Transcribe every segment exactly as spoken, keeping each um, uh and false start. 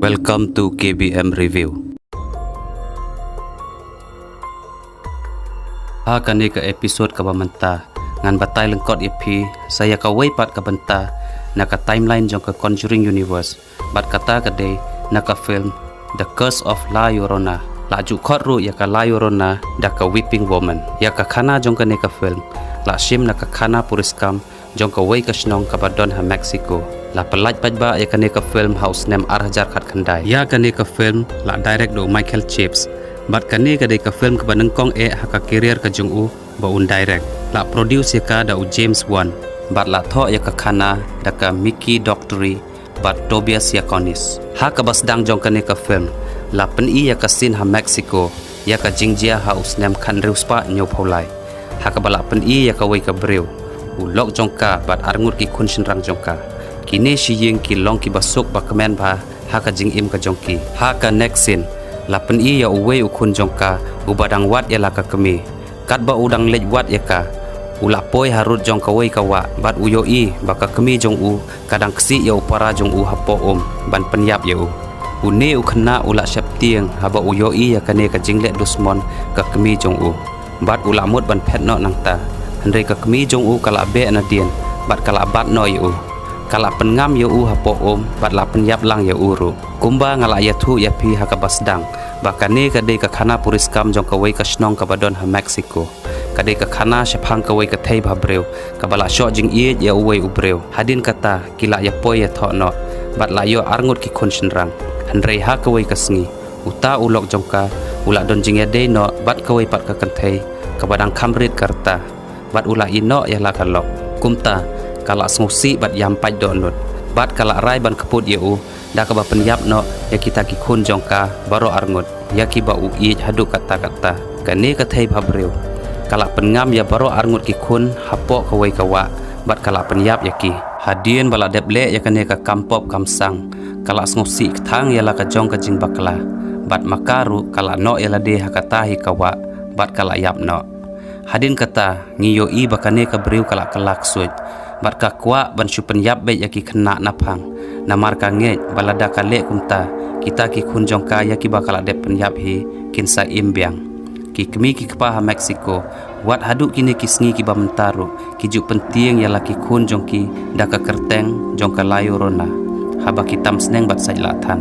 Welcome to K B M Review. Ha kane ka episode kaba mynta, ngan batai lyngkot ïa phi sa ïa kawei pat ka bynta na ka timeline jong ka Conjuring Universe, bad kata ka dei na ka film The Curse of La Llorona. La ju khot ruh ïa ka La Llorona da ka Weeping Woman. Ïa ka khana jong kane ka film la shim na ka khana puriskam jong kawei ka shnong kaba don ha Mexico. La pyllait paidbah ïa kane ka film ha u snem ar hajar khatkhyndai. Ïa kane ka film la direct da u Michael Chaves. Bad kane ka dei ka film kaba nyngkong eh ha ka career ka jong u ba un direct. La produce ïa ka da u James Wan. Bad la thoh ïa ka khana da ka Miki Dougherty bad Tobias Yaconis. Ha kaba sdang jong kane ka film, la pyni ïa ka scene ha Mexico, ïa ka jingjia ha u snem khathynriew spah hynñiewphew lai. Ha kaba la pyni ïa kawei ka briew, u lok jong ka bad arngut ki khun shynrang jong ka. Kine shi ïing ki long kiba suk ba kmen bha ha ka jingim ka jong ki. Ha ka next scene, la pyni ïa uwei u khun jong ka uba dang wad ïa la ka kmie. Katba u dang leit wad ïa ka, u la poi harud jong kawei ka wah bad u ïohi ba ka kmie jong u ka dang ksih ïa u para jong u hapoh um ban pynïap ïa u. Une u khynnah u la sheptieng haba u ïohi ïa kane ka jingleh dusmon ka kmie jong u. Bad u la mut ban phet noh nangta. Hynrei ka kmie jong u ka la beh nadien bad ka la bat noh ïa u. Ka la pynngam ïa u hapoh um bad la pynïap lang ïa u ruh. Kumba nga la ïathuh ïa phi ha kaba sdang, ba kane ka dei ka khana puriskam jong kawei ka shnong kaba don ha Mexico. Ka dei ka khana shaphang kawei ka thei bhabriew kaba la shoh jingïeit ïa uwei u briew. Hadien kata ki la ïa poi ïa thoh noh bad la ïoh arngut ki khun shynrang. Hynrei ha kawei ka sngi, uta u lok jong ka u la don jingïadei noh bad kawei pat ka kynthei kaba dang kham rit ka rta. Bad u la ïeh noh ïa la ka lok. Kumta ka la sngewsih bad ïam pait dohnud. Bad ka la rai ban kput ïa u da kaba pynïap noh ïa kita ki khun jong ka baroh arngut, ïa kiba u ïeit haduh katta katta. Kane ka thei bhabriew ka la pynngam ïa baroh arngut ki khun hapoh kawei ka wah bad ka la pynïap ïa ki. Hadien ba la dep leh ïa kane ka kam pop kam sang, ka la sngewsih kthang ïa la ka jong ka jingbakla. Bad ma ka ruh ka la noh ïa lade ha kata hi ka wah bad ka la ïap noh. Hadien kata ngi ïohi ba kane ka briew ka la kylla ksuid bad ka kwah ban shu pynïap beit ïa ki khynnah naphang. Namar ka ngeit ba lada ka leh kumta, kita ki khun jong ka ïa kiba ka la dep pynïap hi kin sa im biang. Ki kmie ki kpa ha Mexico, wat haduh kine ki sngi kiba mynta ruh, ki ju pyntieng ïa la ki khun jong ki da ka kyrteng jong ka La Llorona, haba ki tam sneng bad sait lah than.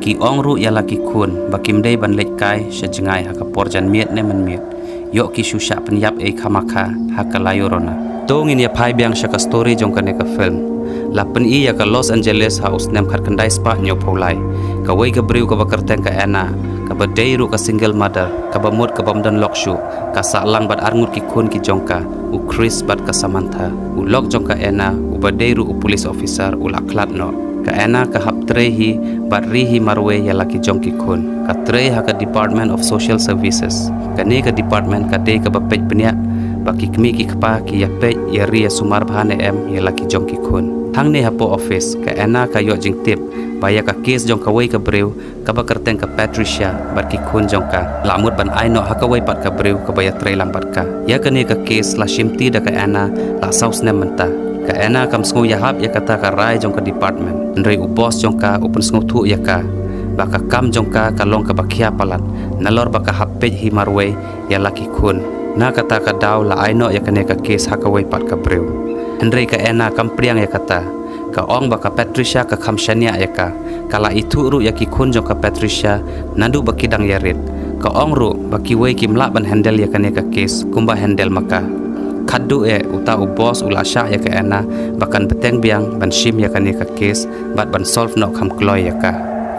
Ki ong ruh ïa la ki khun ba kim dei ban leit kai sha jngai ha ka por janmiet ne mynmiet. Ïoh ki shu shah pynïap ei khamakha ha ka La Llorona. To ngin ïa phai biang sha ka story jong kane ka film. La pyni ïa ka Los Angeles ha u snem khatkhyndai spah hynñiewphew lai. Kawei ka briew kaba kyrteng ka Anna, kaba dei ruh ka single mother, kaba mut kabym don lok shuh, ka sah lang bad arngut ki khun ki jong ka, u Chris bad ka Samantha. U lok jong ka Anna, uba dei ruh u police officer, u la khlad noh. Ka Anna ka hap trei hi bad ri hi marwei ïa la ki jong ki khun. Ka trei ha ka Department of Social Services. Kane ka department ka dei kaba peit bniah ba ki kmie ki kpa ki ïa peit ïa ri ïa sumar bha ne em ïa la ki jong ki khun. Hangne hapoh office, ka Anna ka ïoh jingtip ba ïa ka case jong kawei ka briew kaba kyrteng ka Patricia bad ki khun jong ka. La mut ban ai noh ha kawei pat ka briew kaba ïa trei lang bad ka. Ïa kane ka case la shimti da ka Anna la saw snem mynta. Ka Anna kam sngew ïahap ïa kata ka rai jong ka department. Hynrei u boss jong ka u pynsngewthuh ïa ka ba ka kam jong ka ka long kaba khia palat, nalor ba ka hap peit hi marwei ïa la ki khun. Na kata ka daw la ai noh ïa kane ka case ha kawei pat ka briew. Hynrei ka Anna kam pdiang ïa kata. Ka ong ba ka Patricia ka kham shaniah ïa ka. Ka la ithuh ruh ïa ki khun jong ka Patricia naduh ba ki dang ïarit. Ka ong ruh ba kiwei kim lah ban handle ïa kane ka case kumba handle ma ka. Khatduh eh uta u boss u la shah ïa ka Anna ba kan bteng biang ban shim ïa kane ka case bad ban solve noh kham kloi ïa ka.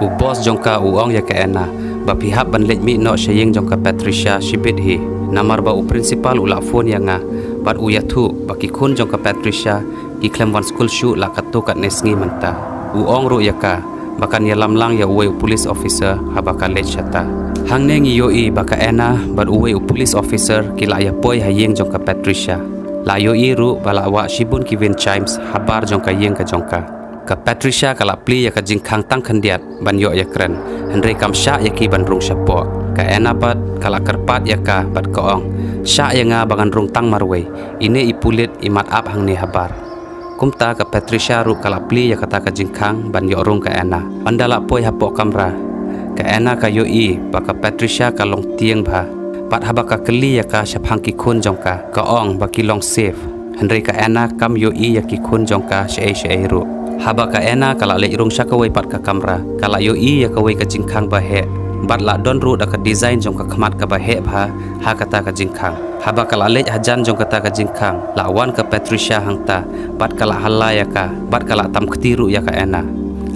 U boss jong ka u ong ïa ka Anna ba phi hap ban leit mih noh sha ïing jong ka Patricia shibit hi. Namar ba u principal u la phone ïa nga bad u ïathuh ba ki khun jong ka Patricia ki khlem wan skul shuh la katto katne sngi mynta. U ong ruh ïa ka ba kan ïalam lang ïa uwei u police officer haba ka leit shata. Hangne ngi ïohi ba ka Anna bad uwei u police officer ki la ïa poi ha ïing jong ka Patricia. La ïohi ruh ba la wah shibun ki wind chimes habar jong ka ïing ka jong ka. Ka Patricia ka la plie ïa ka jingkhang tang khyndiat ban ïoh ïakren, hynrei kam shah ïa ki ban rung shapoh. Ka Anna pat ka la kyrpad ïa ka bad ka ong, shah ïa nga ba ngan rung tang marwei, ine i pulit i mat ap hangne habar. Kumta ka Patricia ruh ka la plie ïa kata ka jingkhang ban ïoh rung ka Anna. Ynda la poi hapoh kamra, ka Anna ka ïohi ba ka Patricia ka long tieng bha. Bad haba ka kylli ïa ka shaphang ki khun jong ka, ka ong ba ki long safe. Hynrei ka Anna kam ïohi ïa ki khun jong ka shaei shaei ruh. Haba ka Anna ka la leit rung sha kawei pat ka kamra, ka la ïohi ïa kawei ka jingkhang ba heh. Bad la don ruh da ka design jong ka khmat kaba heh bha ha kata ka jingkhang. Haba ka la leit hajan jong kata ka jingkhang, la wan ka Patricia hangta, bad ka la halla ïa ka, bad ka la tam kti ruh ïa ka Anna.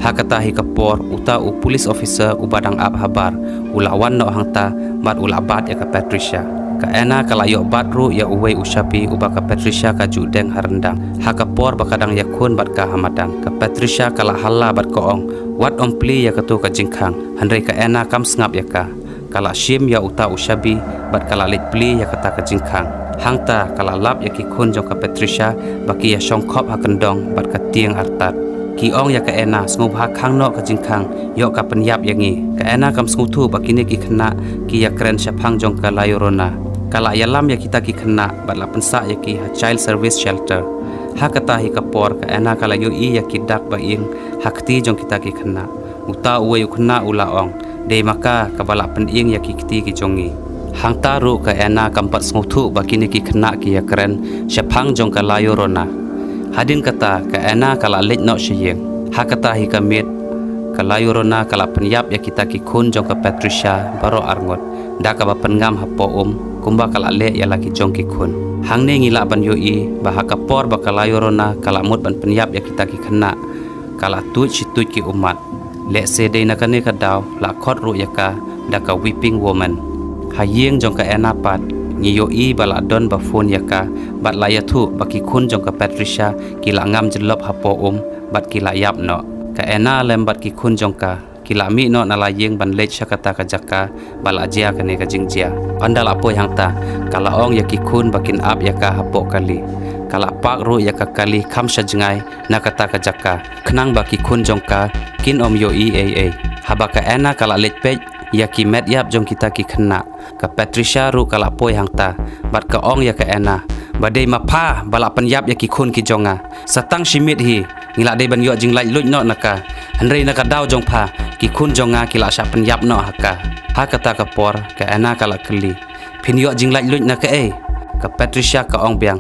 Ha kata hi ka por, uta u police officer uba dang ap habar u la wan noh hangta, bad u la bat ïa ka Patricia. Ka Anna ka la ïoh bat ruh ïa uwei u shabi uba ka Patricia ka ju deng ha ryndang, ha ka por ba ka dang ïakhun bad ka ha madan. Ka Patricia ka la halla bad ka ong, wat ym plie ïa kato ka jingkhang. Hynrei ka Anna kam sngap ïa ka. Ka la shim ïa uta u shabi, bad ka la leit plie ïa kata ka jingkhang. Hangta ka la lap ïa ki khun jong ka Patricia ba ki ïa shong khop ha kyndong bad ka tieng artat. Ki ong ïa ka Anna, sngewbha khang noh ka jingkhang, ïoh ka pynïap ïa ngi. Ka Anna kam sngewthuh ba kine ki khynnah ki ïa kren shaphang jong ka La Llorona. Ka la ïalam ïa kita ki khynnah bad la pynsah ïa ki ha Child Service Shelter. Ha kata hi ka por ka Anna ka la ïohi ïa ki dak ba ing ha kti jong kita ki khynnah. Uta uwei u khynnah u la ong, dei ma ka kaba la pynïeng ïa ki kti ki jong ngi. Hangta ruh ka Anna kam pat sngewthuh ba kine ki khynnah ki ïa kren shaphang jong ka La Llorona. Hadien kata ka Anna ka la leit noh sha ïing. Ha kata hi ka miet ka La Llorona ka la pynïap ïa kita ki khun jong ka Patricia baroh arngut da kaba pynngam hapoh um, kumba ka la leh ïa la ki jong ki khun. Hangne ngi lah ban ïohi ba ha ka por ba ka La Llorona ka la mut ban pynïap ïa kita ki khynnah, ka la tuid shi tuid ki ummat. Lehse dei na kane ka daw la khot ruh ïa ka da ka Weeping Woman. Ha ïing jong ka Anna pat ngi ïohi ba la don ba phone ïa ka, bad la ïathuh ba ki khun jong ka Patricia ki la ngam jyllop hapoh um bad ki la ïap noh. Ka Anna lem bad ki khun jong ka ki la mih noh na la ïing ban leit sha kata ka jaka ba la jia kane ka jingjia. Ynda la poi hangta, ka la ong ïa ki khun ba kin ap ïa ka hapoh kali. Ka la pak ruh ïa ka kali kham sha jngai na kata ka jaka, khnang ba ki khun jong ka kin ym ïohi ei ei. Haba ka Anna ka la leit peit ïa ki met ïap jong kita ki khynnah, ka Patricia ruh ka la poi hangta, bad ka ong ïa ka Anna, ba dei ma pha ba la pynïap ïa ki khun ki jong nga. Sa tang shi miet hi ngi la dei ban ïoh jinglaitluid noh na ka. Hynrei na ka daw jong pha, ki khun jong nga ki la shah pynïap noh ha ka. Ha kata ka por ka Anna ka la kylli, phin ïoh jinglaitluid na kaei? Ka Patricia ka ong biang,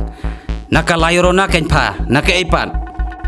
na ka La Llorona keiñ pha, na kaei pat?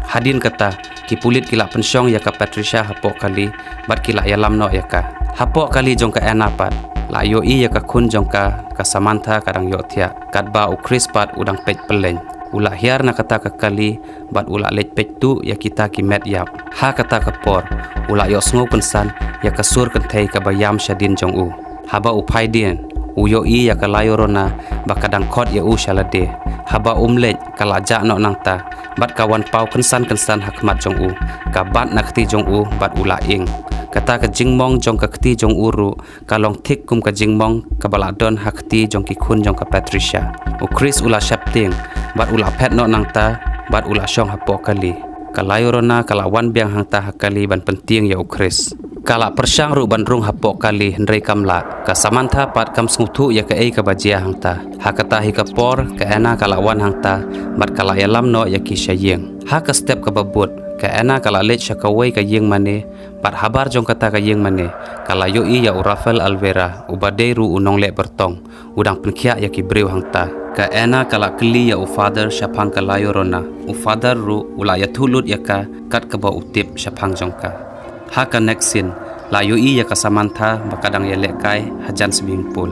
Hadien kata ki pulit ki la pynshong ïa ka Patricia hapoh kali, bad ki la ïalam noh ïa ka. Hapoh kali jong ka Anna pat la ïohi ïa ka khun jong ka, ka Samantha ka dang ïohthiah, katba u Chris pat u dang peit pyllein. U la hiar na kata ka kali bad u la leit peit tuh ïa kita ki met ïap. Ha kata ka por u la ïohsngew kynsan ïa ka sur kynthei kaba ïam shadien jong u. Haba u phai dien, u ïohi ïa ka La Llorona ba ka dang khot ïa u sha lade. Haba um leit, ka la jah noh nangta, bad ka wan paw kynsan kynsan ha khmat jong u. Ka bat na kti jong u bad u la ing. Kata ka jingmong jong ka kti jong u ruh ka long thik kum ka jingmong kaba la don ha kti jong ki khun jong ka Patricia. U Chris u la sheptieng bad u la phet noh nangta, bad u la shong hapoh kali. Ka La Llorona ka la wan biang hangta ha kali ban pyntieng ïa u Chris. Ka la pyrshang ruh ban rung hapoh kali, hynrei kam lah. Ka Samantha pat kam sngewthuh ïa kaei kaba jia hangta. Ha kata hi ka por ka Anna ka la wan hangta, bad ka la ïalam noh ïa ki sha ïing. Ha ka step kaba bud, ka Anna ka la leit sha kawei ka ïing mane, bad habar jong kata ka ïing mane ka la ïohi ïa u Rafael Alvera, uba dei ruh u nongleh byrtong u dang pynkhiah ïa ki briew hangta. Ka Anna ka la kylli ïa u Father shaphang ka La Llorona. U Father ruh u la ïathuh lut ïa ka kat kaba u tip shaphang jong ka. Ha ka next scene la ïohi ïa ka Samantha ba ka dang ïalehkai hajan swimming pool.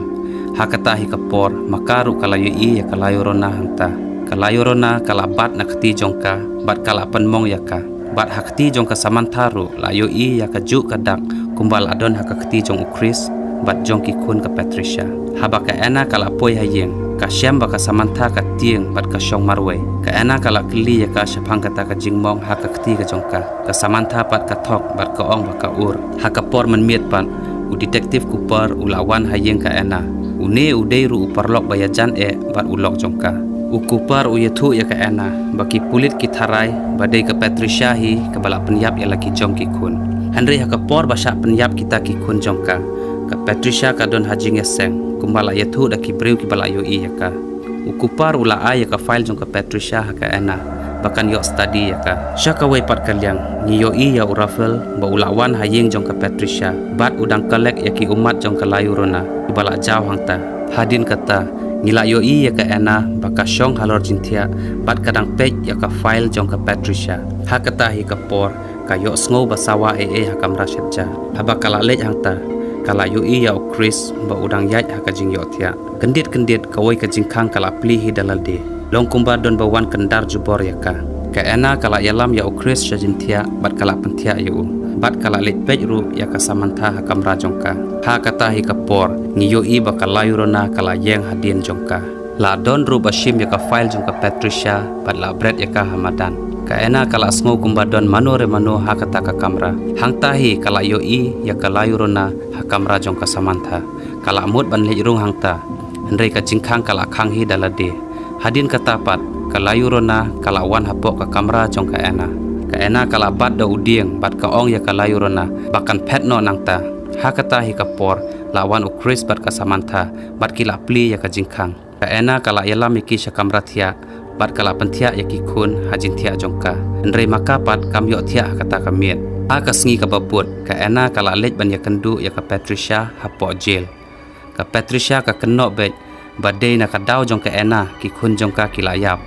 Ha kata hi ka por ma ka ruh ka la ïohi ïa ka La Llorona hangta. Ka La Llorona ka la bat na kti jong ka bad ka la pynmong ïa ka. Bad ha kti jong ka Samantha ruh la ïohi ïa ka juh ka dak kumba la don ha ka kti jong u Chris bad jong ki khun ka Patricia. Haba ka Anna ka la poi ha ïing, ka shem ba ka Samantha ka tieng bad ka shong marwei. Ka Anna ka la kylli ïa ka shaphang kata ka jingmong ha ka kti ka jong ka. Ka Samantha pat ka thok bad ka ong ba ka ur. Ha ka por mynmiet pat, u Detective Cooper u la wan ha ïing ka Anna. Une u dei ruh u paralok ba ïajan eh bad u lok jong ka. U Cooper u ïathuh ïa ka Anna ba ki pulit ki tharai ba dei ka Patricia hi kaba la pynïap ïa la ki jong ki khun. Hynrei ha ka por ba shah pynïap kita ki khun jong ka, ka Patricia ka don ha jingïaseng kumba la ïathuh da ki briew kiba la ïohi ïa ka. U Cooper u la ai ïa ka file jong ka Patricia ha ka Anna ba kan ïoh study ïa ka. Sha kawei pat ka liang, ngi ïohi ïa u Rafael ba u la wan ha ïing jong ka Patricia bad u dang khlek ïa ki ummat jong ka La Llorona kiba la jaw hangta. Hadien kata, ngi la ïohi ïa ka Anna ba ka shong halor jingthiah bad ka dang peit ïa ka file jong ka Patricia. Ha kata hi ka por, ka ïohsngew ba sawa ei ei ha kamra shet ja. Haba ka la leit hangta, ka la ïohi ïa u Chris ba u dang ïaid ha ka jingïohthiah. Kyndit kyndit kawei ka jingkhang ka la plie hi da lade. Long kumba don ba wan kyndar jubor ïa ka. Ka Anna ka la ïalam ïa u Chris sha jingthiah bad ka la pynthiah ïa u. Bad ka la leit peit ruh ïa ka Samantha ha kamra jong ka. Ha kata hi ka por, ngi ïohi ba ka La Llorona ka la ïeng hadien jong ka. La don ruh ba shim ïa ka file jong ka Patricia bad la bret ïa ka ha madan. Ka Anna ka la sngew kumba don mano re mano ha kata ka kamra. Hangta hi ka la ïohi ïa ka La Llorona ha kamra jong ka Samantha. Ka la mut ban leit rung hangta. Hynrei ka jingkhang ka la khang hi da lade. Hadien kata pat, ka La Llorona ka la wan hapoh ka kamra jong ka Anna. Ka Anna ka la bat da u dieng bad ka ong ïa ka La Llorona ba kan phet noh nangta. Ha kata hi ka por, la wan u Chris bad ka Samantha bad ki la plie ïa ka jingkhang. Ka Anna ka la ïalam ïa ki sha kamra thiah bad ka la pynthiah ïa ki khun ha jingthiah jong ka. Hynrei ma ka pat kam ïohthiah ha kata ka miet. Ha ka sngi kaba bud, ka Anna ka la leit ban ïakynduh ïa ka Patricia hapoh jail. Ka Patricia ka kynnoh beit ba dei na ka daw jong ka Anna ki khun jong ka ki la ïap.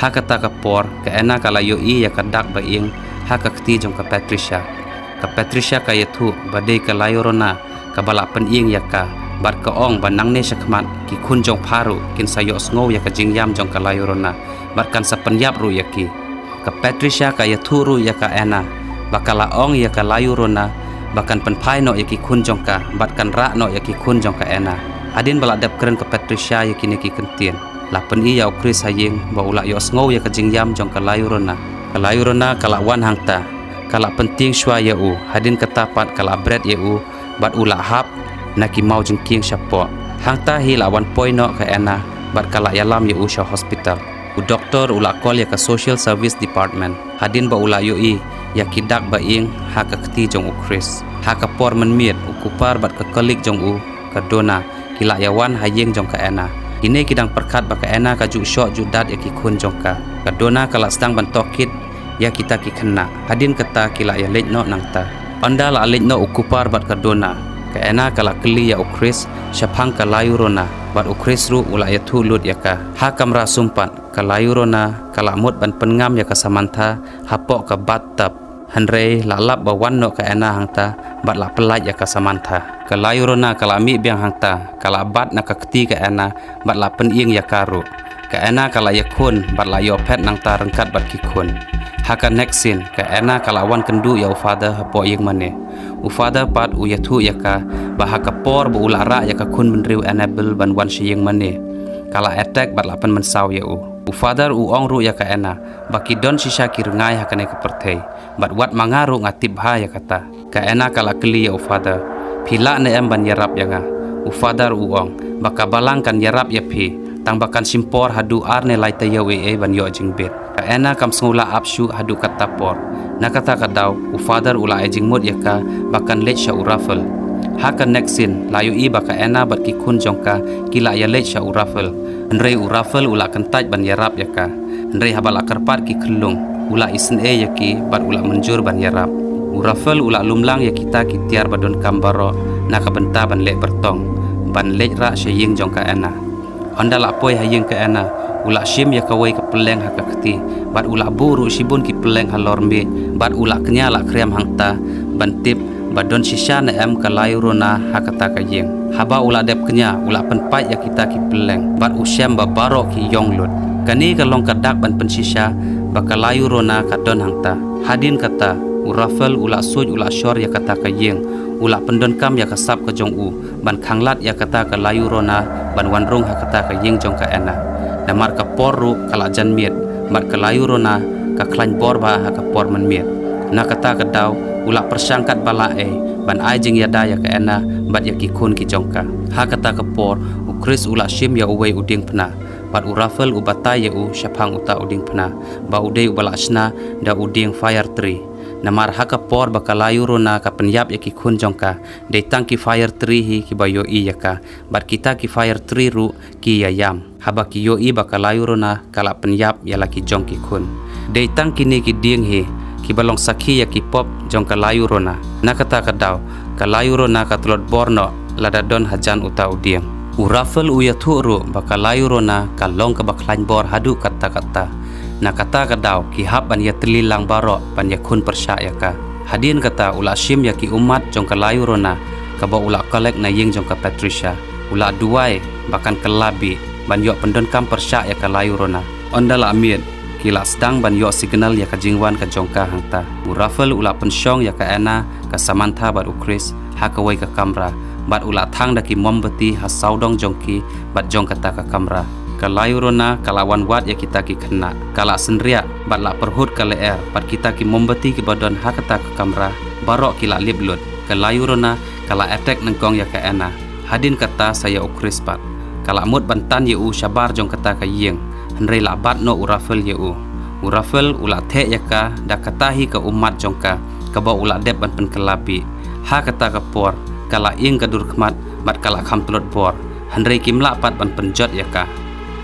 Ha kata ka por, ka Anna ka la ïohi ïa ka dak ba ing ha ka kti jong ka Patricia. Ka Patricia ka ïathuh ba dei ka La Llorona kaba la pynieng ïa ka bad ka ong ba nangne shakhmat ki khun jong pha ruh kin sa ïohsngew ïa ka jingïam jong ka La Llorona bad kan sa pynïap ruh ïa ki. Ka Patricia ka ïathuh ruh ïa ka Anna ba ka la ong ïa ka La Llorona ba kan pynphai noh ïa ki khun jong ka bad kan rah noh ïa ki khun jong ka Anna. Hadien ba la dep kren ka Patricia ïa kine ki kyntien, la pyni ïa u Chris ha ïing ba u la ïohsngew ïa ka jingïam jong ka La Llorona. Ka La Llorona ka la wan hangta, ka la pyntieng shuwa ïa u. Hadien kata pat ka la bret ïa u bad u la hap na ki maw jingkieng shapoh. Hangta hi la wan poi noh ka Anna bad ka la ïalam ïa u sha hospital. U doktor u la call ïa ka Social Service Department hadien ba u la ïohi ïa ki dak ba ing ha ka kti jong u Chris. Ha ka por mynmiet, u Cooper bad ka colleague jong u, ka Donna, ki la ïawan ha ïing jong ka Anna. Kine ki dang pyrkhat ba ka Anna ka ju shoh ju dat ïa ki khun jong ka. Ka Donna ka la sdang ban tohkit ïa kita ki khynnah. Hadien kata ki la ïaleit noh nangta. Ynda la leit noh u Cooper bad ka Donna, ka Anna ka la kylli ïa u Chris shaphang ka La Llorona bad u Chris ruh u la ïathuh lut ïa ka. Ha kamra sumpat, ka La Llorona ka la mut ban pynngam ïa ka Samantha hapoh ka bathtub. Hynrei la lap ba wan noh ka Anna hangta bad la pyllait ïa ka Samantha. Ka La Llorona ka la mih biang hangta, ka la bat na ka kti ka Anna bad la pynieng ïa ka ruh. Ka Anna ka la ïakhun bad la ïoh phet nangta ryngkat bad ki khun. Ha ka next scene, ka Anna ka la wan kynduh ïa u Father hapoh ïing mane. U Father pat u ïathuh ïa ka ba ha ka por ba u la rah ïa ka khun bynriew Annabel ban wan sha ïing mane, ka la attack bad la pynmynsaw ïa u. U Father u ong ruh ïa ka Anna ba ki don shisha ki rngai ha kane ka pyrthei bad wat ma nga ruh nga tip bha ïa kata. Ka Anna ka la kylli ïa u Father, "Phi lah ne em ban ïarap ïa nga?" U Father u ong ba ka balang kan ïarap ïa phi, tang ba kan shim por haduh ar ne lai taïew ei ei ban ïoh jingbit. Ka Anna kam sngew lah ap shuh haduh kata por. Na kata ka daw, u Father u la ai jingmut ïa ka ba kan leit sha u Rafael. Ha ka next scene, la ïohi ba ka Anna bad ki khun jong ka ki la ïaleit sha u Rafael. Hynrei u Rafael u la kyntait ban ïarap ïa ka. Hynrei haba la kyrpad ki khyllung, u la isynei ïa ki bad u la mynjur ban ïarap. U Rafael u la lumlang ïa kita ki tiar ba donkam baroh na ka bynta ban leh byrtong ban leit rah sha ïing jong ka Anna. Ynda la poi ha ïing ka Anna, u la shim ïa kawei ka pylleng ha ka kti bad u la buh ruh shibun ki pylleng halor miej bad u la kñia la khriam hangta ban tip ba don shisha ne em ka La Llorona ha kata ka ïing. Haba u la dep kñia, u la pynpait ïa kita ki pylleng bad u shem ba baroh ki ïong lut. Kane ka long ka dak ban pynshisha ba ka La Llorona ka don hangta. Hadien kata, u Rafael u la suit u la shor ïa kata ka ïing, u la pyndonkam ïa ka sap ka jong u ban khanglad ïa kata ka La Llorona ban wan rung ha kata ka ïing jong ka Anna. Namar ka por ruh ka la jan miet bad ka La Llorona ka khlaiñ bor bha ha ka por mynmiet. Na kata ka daw, u la pyrshang katba lah ei ban ai jingïada ïa ka Anna bad ïa ki khun ki jong ka. Ha kata ka por, u Chris u la shim ïa uwei u diengphna bad u Rafael u batai ïa u shaphang uta u diengphna ba u dei uba la shna da u dieng fire tree. Namar ha ka por ba ka La Llorona ka pynïap ïa ki khun jong ka, dei tang ki fire tree hi kiba ïohi ïa ka bad kita ki fire tree ruh ki ïaïam haba ki ïohi ba ka La Llorona ka la pynïap ïa la ki jong ki khun. Dei tang kine ki dieng hi kiba long sakhi ïa ki pop jong ka La Llorona. Na kata ka daw, ka La Llorona ka tlot bor noh lada don hajan uta u dieng. U Rafael u ïathuh ruh ba ka La Llorona ka long kaba khlaiñ bor haduh katta katta. Na kata ka daw ki hap ban ïatylli lang baroh ban ïakhun pyrshah ïa ka. Hadien kata u la shim ïa ki ummat jong ka La Llorona kaba u la collect na ïing jong ka Patricia. U la duwai ba kan kylla bih ban ïoh pyndonkam pyrshah ïa ka La Llorona. Ynda la miet, ki la sdang ban ïoh signal ïa ka jingwan ka jong ka hangta. U Rafael u la pynshong ïa ka Anna, ka Samantha bad u Chris ha kawei ka kamra, bad u la thang da ki mombati ha sawdong jong ki bad jong kata ka kamra. Ka La Llorona ka la wan wad ïa kita ki khynnah, ka la synriah bad la pyrhut ka lyer, bad kita ki mombati kiba don ha kata ka kamra baroh ki la lip lut. Ka La Llorona ka la attack nyngkong ïa ka Anna, hadien kata sa ïa u Chris pat. Ka la mut ban tan ïa u shabar jong kata ka ïing, hynrei la bat noh u Rafael ïa u. U Rafael u la theh ïa ka da kata hi ka ummat jong ka kaba u la dep ban pynkylla bih. Ha kata ka por ka la ing ka dur khmat bad ka la kham tlot bor, hynrei kim lah pat ban pynjot ïa ka.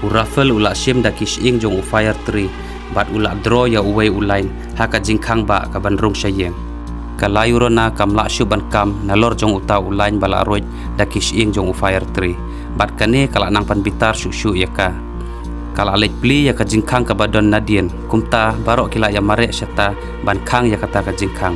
U Rafael u la shim da ki shyieng jong u fire tree bad u la draw ïa uwei u line ha ka jingkhang ba ka ban rung sha ïing. Ka La Llorona kam lah shuh ban kam nalor jong uta u line ba la ruid da ki shyieng jong u fire tree, bad kane ka la nang pynbitar shuh shuh ïa ka. Ka la leit plie ïa ka jingkhang kaba don nadien, kumta baroh ki la ïa mareh shata ban khang ïa kata ka jingkhang.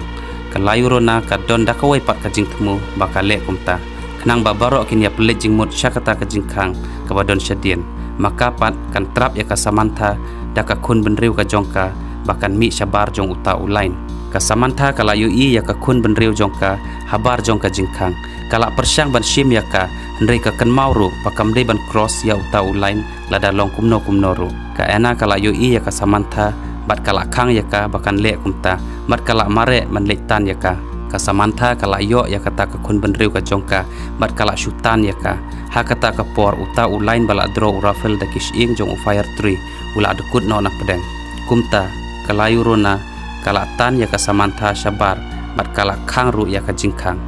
Ka La Llorona ka don da kawei pat ka jingthmu ba ka leh kumta, khnang ba baroh kin ïa pynleit jingmut sha kata ka jingkhang kaba don shadien. Ma ka pat kan trap ïa ka Samantha da ka khun bynriew ka jong ka ba kan mih shabar jong uta u line. Ka Samantha ka la ïohi ïa ka khun bynriew jong ka habar jong ka jingkhang. Ka la pyrshang ban shim ïa ka, hynrei ka kynmaw ruh ba kam dei ban cross ïa uta u line lada long kumno kumno ruh. Ka Anna ka la ïohi ïa ka Samantha bad ka la khang ïa ka ba kan leh kumta, bad ka la mareh ban leit tan ïa ka. Ka Samantha ka la ïoh ïa kata ka khun bynriew ka jong ka bad ka la shu tan ïa ka. Ha kata ka por uta u line ba la draw u Rafael da ki shyieng jong u fire tree u la dkut noh na pdeng. Kumta ka La Llorona ka la tan ïa ka Samantha shabar bad ka la khang ruh ïa ka jingkhang.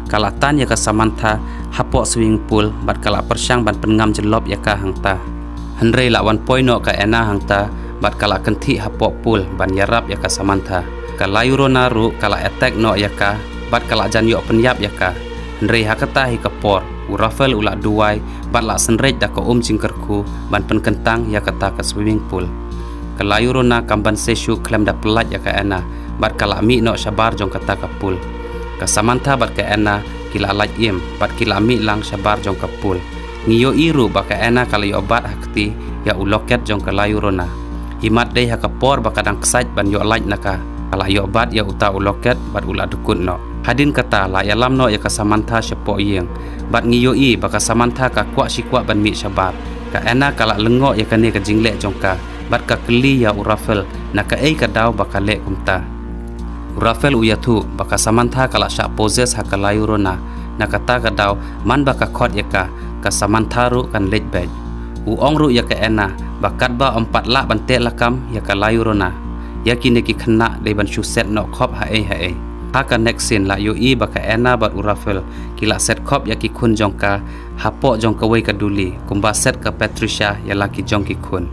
Ka la tan ïa ka Samantha hapoh swimming pool bad ka la pyrshang ban pynngam jyllop ïa ka hangta. Hynrei la wan poi noh ka Anna hangta bad ka la kynthih hapoh pool ban ïarap ïa ka Samantha. Ka La Llorona ruh ka la attack noh ïa ka bad ka la jan ïoh pynïap ïa ka. Hynrei ha kata hi ka por u Rafael u la duwai bad la synreit da ka um jingkyrkhu ban pynkyntang ïa kata ka swimming pool. Ka La Llorona kam banse shuh khlem da pyllait ïa ka Anna bad ka la mih noh shabar jong kata ka pool. Ka Samantha bad ka Anna ki la lait im bad ki la mih lang shabar jong ka pool. Ngi ïohi ruh ba ka Anna ka la ïoh bat ha kti ïa u locket jong ka La Llorona. Imat dei ha ka por ba ka dang ksait ban ïoh lait na ka, ka la ïoh bat ïa uta u locket bad u la dkut noh. Hadien kata la ïalam noh ïa ka Samantha shapoh ïing, bad ngi ïohi ba ka Samantha ka kwah shi kwah ban mih shabar. Ka Anna ka la lyngngoh ïa kane ka jingleh jong ka bad ka kylli ïa u Rafael na kaei ka daw ba ka leh kumta. U Rafael u ïathuh ba ka Samantha ka la shah possess ha ka La Llorona. Na kata ka daw man ba ka khot ïa ka, ka Samantha ruh kan leit beit. U ong ruh ïa ka Anna ba katba ym pat lah ban teh lakam ïa ka La Llorona, ïa kine ki khynnah dei ban shu set noh khop haei haei. Ha ka next scene la ïohi ba ka Anna bad u Rafael ki la set khop ïa ki khun jong ka hapoh jong kawei ka duli kumba set ka Patricia ïa la ki jong ki khun.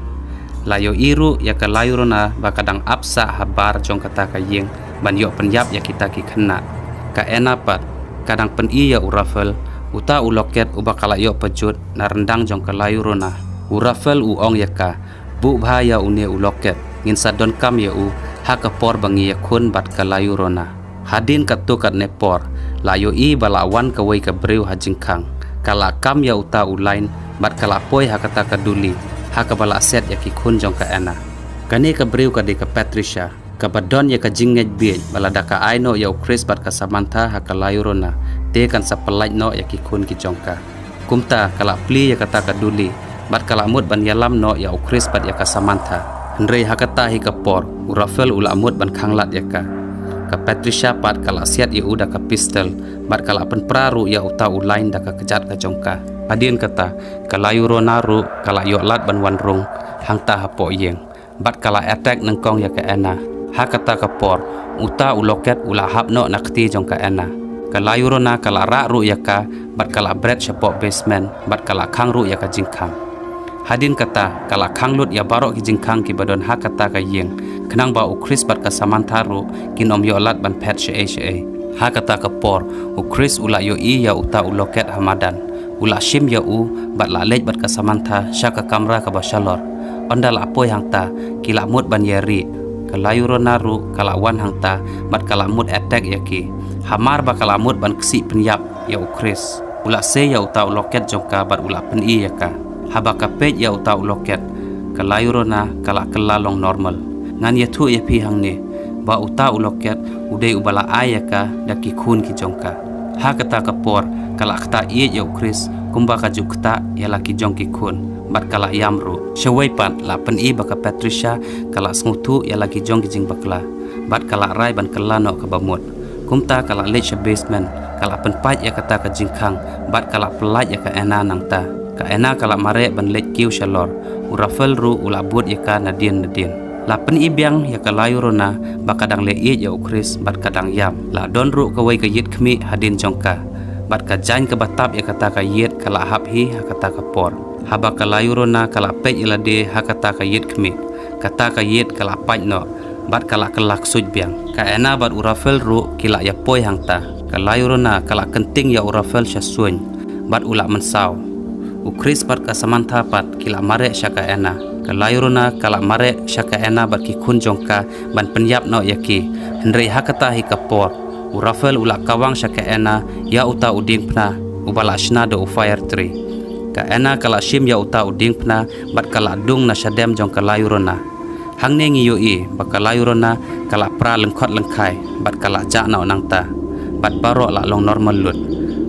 La ïohi ruh ïa ka La Llorona ba ka dang ap sah habar jong kata ka ïing ban ïoh pynïap ïa kita ki khynnah. Ka Anna pat ka dang pyni ïa u Rafael uta u locket uba ka la ïoh pajut na ryndang jong ka La Llorona. U Rafael u ong ïa ka, buh bha ïa une u locket, ngin sa donkam ïa u ha ka por ba ngi ïakhun bad ka La Llorona. Hadien katto katne por la ïohi ba la wan kawei ka briew ha jingkhang. Ka la kam ïa uta u line bad ka la poi ha kata ka duli ha kaba la set ïa ki khun jong ka Anna. Kane ka briew ka dei ka Patricia, kaba don ïa ka jingngeit bieit ba lada ka ai noh ïa u Chris bad ka Samantha ha ka La Llorona, te kan sa pyllait noh ïa ki khun ki jong ka. Kumta ka la plie ïa kata ka duli bad ka la mut ban ïalam noh ïa u Chris bad ïa ka Samantha. Hynrei ha kata hi ka por u Rafael u la mut ban khanglad ïa ka. Ka Patricia pat ka la siat ïa u da ka pistol bad ka la pynpra ruh ïa uta u line da ka kjat ka jong ka. Hadien kata ka La Llorona ruh ka la ïoh lad ban wan rung hangta hapoh ïing bad ka la attack nyngkong ïa ka Anna. Ha kata ka por uta u locket u la hap noh na kti jong ka Anna. Ka La Llorona ka la rah ruh ïa ka bad ka la bret shapoh basement bad ka la khang ruh ïa ka jingkhang. Hadien kata ka la khang lut ïa baroh ki jingkhang kiba don ha kata ka ïing, khnang ba u Chris bad ka Samantha ruh kin ym ïoh lad ban phet shaei shaei. Ha kata ka por u Chris u la ïohi ïa uta u loket ha madan. U la shim ïa u bad la leit bad ka Samantha sha ka kamra kaba shalor. Ynda la poi hangta ki la mut ban ïa rieh. Ka La Llorona ruh ka la wan hangta bad ka la mut attack ïa ki. Hamar ba ka la mut ban ksih pynïap ïa u Chris, u la sei ïa uta u loket jong ka bad u la pyni ïa ka. Haba ka peit ïa uta u loket, ka La Llorona ka la kylla long normal. Ngan ïathuh ïa phi hangne ba uta u loket u dei uba la ai ïa ka da ki khun ki jong ka. Ha kata ka por ka la ktah ïeit ïa u Chris kumba ka ju ktah ïa la ki jong ki khun bad ka la ïam ruh. Shawei pat la pyni ba ka Patricia ka la sngewthuh ïa la ki jong ki jingbakla bad ka la rai ban kylla noh kaba mut. Kumta ka la leit sha basement, ka la pynpait ïa kata ka jingkhang bad ka la pyllait ïa ka Anna nangta. Ka Anna ka la mareh ban leit kiew shalor. U Rafael ruh u la bud ïa ka nadien nadien. La pyni biang ïa ka La Llorona ba ka dang leh ïeit ïa u Chris bad ka dang ïam. La don ruh kawei ka ïit khmih hadien jong ka bad ka jaiñ kaba tap ïa kata ka ïit ka la hap hi ha kata ka por. Haba ka La Llorona ka la peit ïa lade ha kata ka ïit khmih, kata ka ïit ka la pait noh bad ka la kylla ksuid biang. Ka Anna bad u Rafael ruh ki la ïa poi hangta. Ka La Llorona ka la kynting ïa u Rafael sha suiñ bad u la mynsaw. U Chris bad ka Samantha pat ki la mareh sha ka Anna. Ka La Llorona ka la mareh sha ka Anna bad ki khun jong ka ban pynïap noh ïa ki. Hynrei ha kata hi ka por u Rafael u la kawang sha ka Anna ïa uta u diengphna uba la shna da u fire tree. Ka Anna ka la shim ïa uta u diengphna bad ka la dung na shadem jong ka La Llorona. Hangne ngi ïohi ba ka La Llorona ka la pra lyngkhot lyngkhai bad ka la jah noh nangta bad baroh la long normal lut.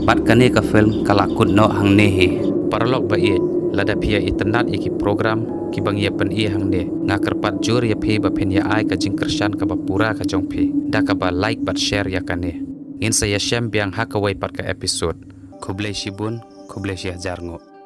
Bad kane ka film ka la kut noh hangne hi. Paralok ba ïeit, lada phi ïa itynnad ïa ki program kiba ngi ïa pyni hangne, nga kyrpad jur ïa phi ba phin ïa ai ka jingkyrshan kaba pura ka jong phi da kaba like bad share ïa kane. Ngin sa ïashem biang ha kawei pat ka episode. Khublei shibun, khublei shihajar nguh.